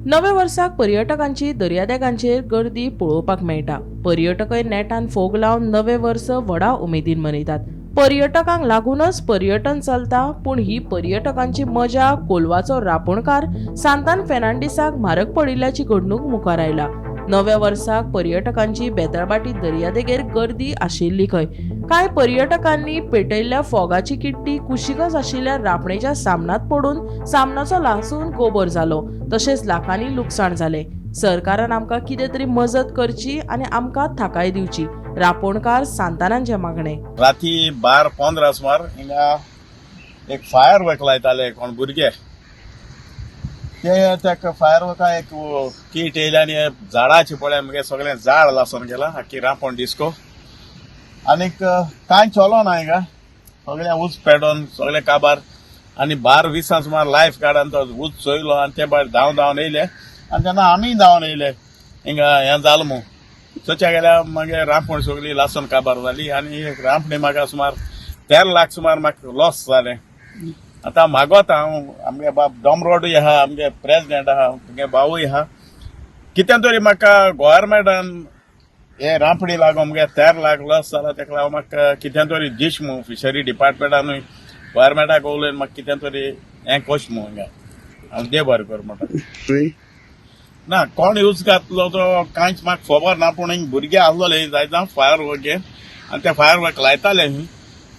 नव्या वर्साक पर्यटकांची दर्यादेगांचेर गर्दी पळोवपाक मेळटा. पर्यटकय नेटान फोग लावन नवें वर्स व्हडा उमेदीन मनयतात. पर्यटकांक लागूनच पर्यटन चलता, पूण ही पर्यटकांची मजा कोलवाचो रापोणकार सांतान फेर्नांडीसाक म्हारग पडिल्ल्याची घडणूक मुखार आयला. नव्या वर्साक पर्यटकांची बेताळबाटी दर्यादेगेर गर्दी आशिल्ली खंय. कांय पर्यटकांनी पेटयल्ल्या फोगाची किट्टी कुशीकच आशिल्ल्या रापणेच्या सामनात पडून सामनाचो लासून गोबर जालो, तशेंच लाखांनी लुकसाण जालें. सरकारान आमकां कितें तरी मजत करची आनी आमकां थाकाय दिवची, रापोणकार सांतानांचें मागणें. राती 12:15 सुमार हिंगा एक फायर वर्क लायताले कोण भुरगे, ते तेका फायर वर्का एक कीट येयले आनी झाडाचे पळय मगे सगळें झाड लासून गेलां आख्खी रांपोण डिस्को. आनीक कांय चलोना हिंगा, सगळें ऊंच पेडोन सगळें काबार. आनी 12:20 सुमार लायफ गार्डान तो ऊंच चोयलो आनी ते भायर धांवन धांवन येयले आनी तेन्ना आमीय धांवन येयले हिंगा हें जालें म्हूण. चोवच्या गेल्यार मागीर रांपण सगळी लासून काबार जाली आनी एक रांपणी म्हाका सुमार 13 लाख सुमार म्हाका लॉस जालें. आतां मागोता हांव आमगे बाब डोमरोडूय आहा, आमगे प्रेजिडेंट आहा, आमगे भावूय आहा, कितें तरी म्हाका गोवोरमेंटान हे रांपणी लागून मुगे 13 लाख लॉस जाला, तेका लागून म्हाका कितें तरी दीश म्हूण फिशरी डिपार्टमेंटानूय गोवोरमेंटाक उलोवन म्हाका कितें तरी हें कोश म्हूण हिंगा हांव देव बरें कर म्हणटा. ना कोण यूज घातलो तो कांयच म्हाका खबर ना, पूण हिंग भुरगे आसलोले जायत फायर वर्क आनी ते फायर वर्क लायताले न्ही,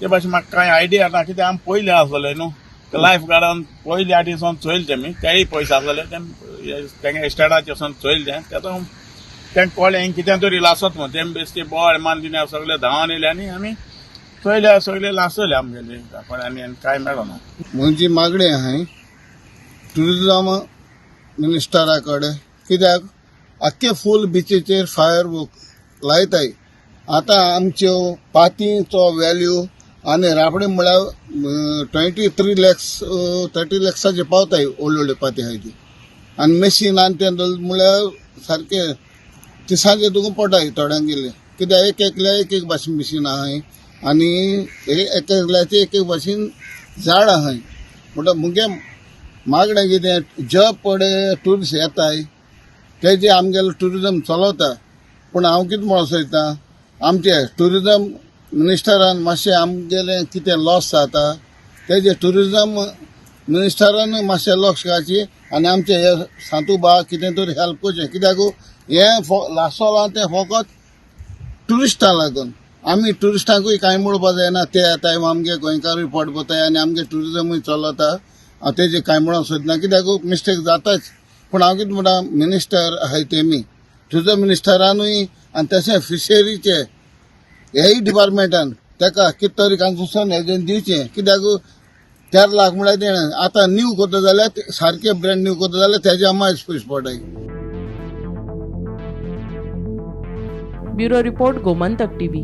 ते भाशेन म्हाका कांय आयडिया ना, कित्याक आमी पयलीं आसलोले न्हू लायफ गार्डान पयले आटी सावन चोयले तेमी, तेय पयशे आसलेले तेंगे इस्टेटाचे वचोन चोयले तें, तेतून तेंका कळ्ळें हिंग कितें तरी लासत म्हूण. तेमी बेश्टी बोवाळ मान दिना सगळे धांवन येयले आनी आमी चोयले सगळे लासले आमगेले आनी कांय मेळना. म्हजी मागणी आहाय ट्युरिजम मिनिस्टरा कडेन, कित्याक आख्खे फूल बिचीचेर फायर वर्क लायताय. आतां आमच्यो पातींचो वेल्यू आनी रापणी म्हळ्यार 23 लॅक्स 30 लॅक्साचे पावताय व्हडल्यो व्हडल्यो पाती आहाय ती, आनी मशीन आनी तें म्हळ्यार सारकें तिसांचे तुका पडटाय थोड्यांगेले, कित्याक एक एकल्या एक एक भाशेन मशीन आहाय आनी एक एकल्याचे एक एक भाशेन झाड आहाय. म्हणटा मुगे मागणें कितें, जे पळय ट्युरिस्ट येताय तेजे आमगेलो ट्युरिजम चलता, पूण हांव कितें म्हणूंक सोदता, आमचे ट्युरिजम मिनिस्टरान मातशें आमगेलें कितें लॉस जाता तेजे ट्युरिजम मिनिस्टरान मातशें लक्ष घालचें आनी आमचे हे सांतू बा कितें तरी हेल्प करचें, कित्याक हें लासोलां तें फकत ट्युरिस्टां लागून. आमी ट्युरिस्टांकूय कांय म्हणपाक जायना, ते येताय आमगे गोंयकारूय पोट भरताय आनी आमगे ट्युरिजमूय चलता. हांव तेजें कांय म्हणूंक सोदना, कित्याक मिस्टेक जाताच, पूण हांव कितें म्हणटा, मिनिस्टर आहाय तेमी ट्युरिजम मिनिस्टरानूय आनी तशें फिशरीचे हेय डिपार्टमेंटान तेका कितें तरी कन्सेशन हेजें दिवचें, कित्याक 13 लाख म्हळ्यार तेणें आतां न्यू करता जाल्यार सारकें ब्रँड न्यू करता जाल्यार तेजे मायज पयशे पडटाय. Bureau report, Gomantak TV.